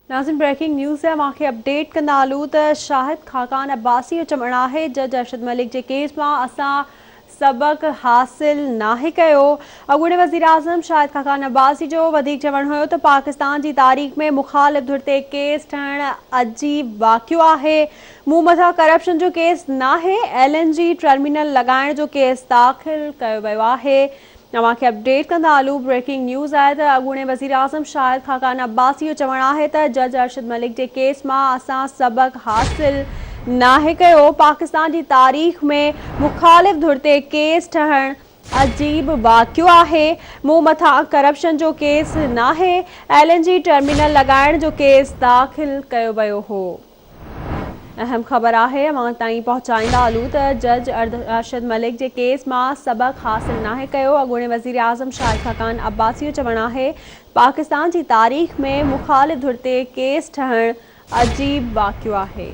ناظرين breaking news اوهان کي اپڊيٽ ڪندا هلون ته شاهد خاقان عباسي جو چوڻ آهي جج ارشد ملڪ جي ڪيس مان اسان سبق حاصل ناهي ڪيو. اڳوڻي وزيراعظم شاهد خاقان عباسي جو وڌيڪ چوڻ هيو ته پاڪستان جي تاريخ ۾ مخالف ڌر تي ڪيس ٺهڻ عجيب واقعو آهي، مون مٿان ڪرپشن جو ڪيس ناهي، ايل اين جي ٽرمينل لڳائڻ جو ڪيس داخل ڪيو ويو آهي. اوهان کي اپڊيٽ ڪندا هلون بريڪنگ نيوز آهي ته اڳوڻي وزيراعظم شاهد خاقان عباسي جو چوڻ آهي ته جج ارشد ملڪ جي ڪيس مان اسان سبق حاصل ناهي ڪيو، پاڪستان جي تاريخ ۾ مخالف ڌر تي ڪيس ٺهڻ عجيب واقعو آهي، مون مٿان ڪرپشن جو ڪيس ناهي، ايل اين جي ٽرمينل لڳائڻ جو ڪيس داخل ڪيو ويو هو. اهم خبر آهي اوهان تائين پهچائيندا هلون ته جج ارشد ملڪ جي ڪيس مان سبق حاصل ناهي ڪيو، اڳوڻي وزيراعظم شاهد خاقان عباسي جو چوڻ آهي پاڪستان جي تاريخ ۾ مخالف ڌر تي ڪيس ٺهڻ عجيب واقعو آهي.